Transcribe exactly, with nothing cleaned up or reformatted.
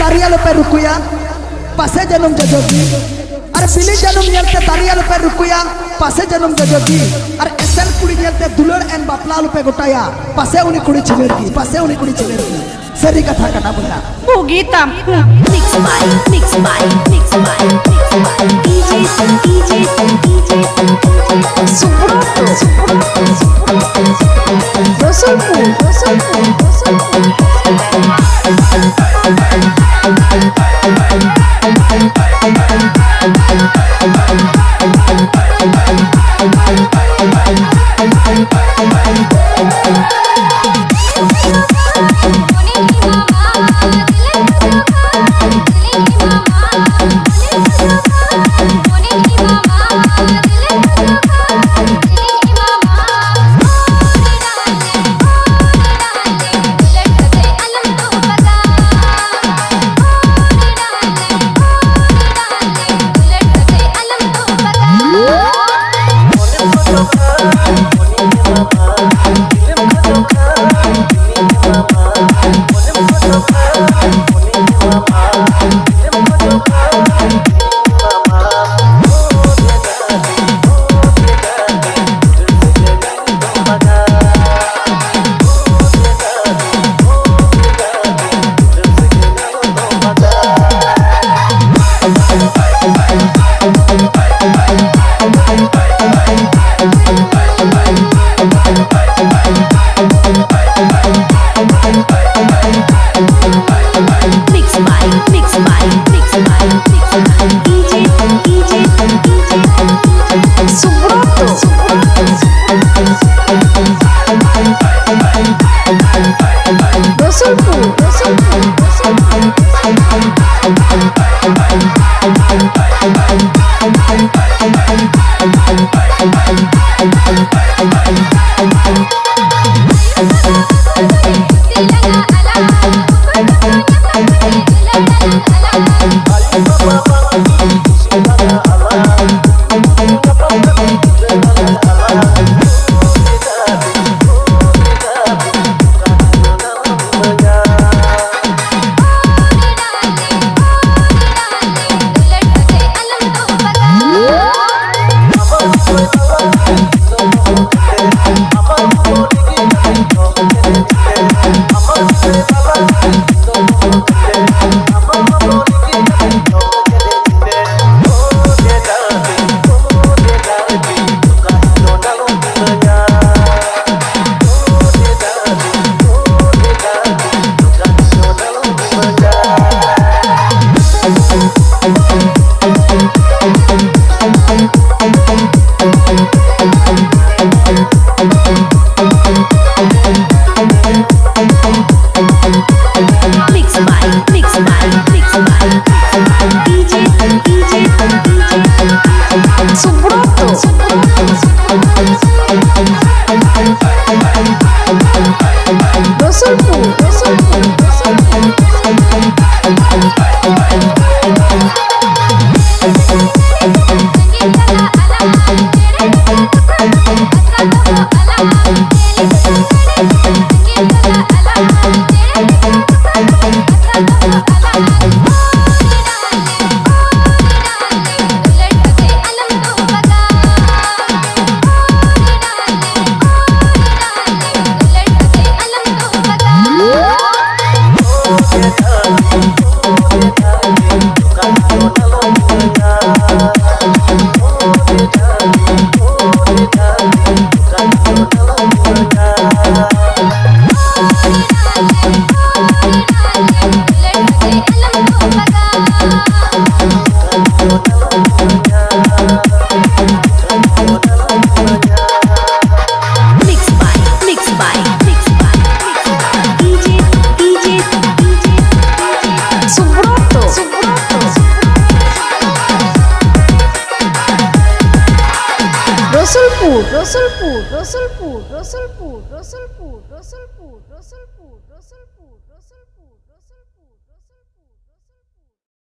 ᱫᱟᱨᱮ ᱟᱞᱚᱯᱮ ᱨᱩᱠᱩᱭᱟ, ᱯᱟᱥᱮ ᱡᱟᱹᱱᱩᱢ ᱡᱚᱡᱚ ᱜᱮ᱾ ᱟᱨ ᱵᱤᱞᱤ ᱡᱟᱹᱱᱩᱢ ᱧᱮᱞᱛᱮ ᱫᱟᱨᱮ ᱟᱞᱚᱯᱮ ᱨᱩᱠᱩᱭᱟ, ᱯᱟᱥᱮ ᱡᱟᱹᱱᱩᱢ ᱡᱚᱡᱚ ᱜᱮ᱾ ᱟᱨ ᱮᱥᱮᱞ ᱠᱩᱲᱤ ᱧᱮᱞᱛᱮ ᱫᱩᱞᱟᱹᱲ ᱮᱱ ᱵᱟᱯᱞᱟ ᱟᱞᱚᱯᱮ ᱜᱚᱴᱟᱭᱟ, ᱯᱟᱥᱮ ᱩᱱᱤ ᱠᱩᱲᱤ ᱪᱷᱤᱢᱤᱨ ᱜᱮ, ᱯᱟᱥᱮ ᱩᱱᱤ ᱠᱩᱲᱤ ᱪᱷᱤᱢᱤᱨ ᱜᱮ᱾ ᱥᱟᱹᱨᱤ ᱠᱟᱛᱷᱟ ᱠᱟᱱᱟ ᱵᱚᱭᱦᱟ᱾ ᱵᱩᱜᱤ ᱛᱟᱢ᱾ Mix by, mix by, mix by, mix by. D J, D J, D J, Subroto, Subroto, Subroto. Rosolpur, Rosolpur, Rosolpur. ᱨᱚᱥᱩᱞᱯᱩᱨ, ᱨᱚᱥᱩᱞᱯᱩᱨ, ᱨᱚᱥᱩᱞᱯᱩᱨ᱾ Mix by, mix by, mix by, D J, D J, D J, Subroto, Subroto, Rasulpur, Rasulpur, Rasulpur, Rasulpur, Rasulpur, Rasulpur, Rasulpur, Rasulpur.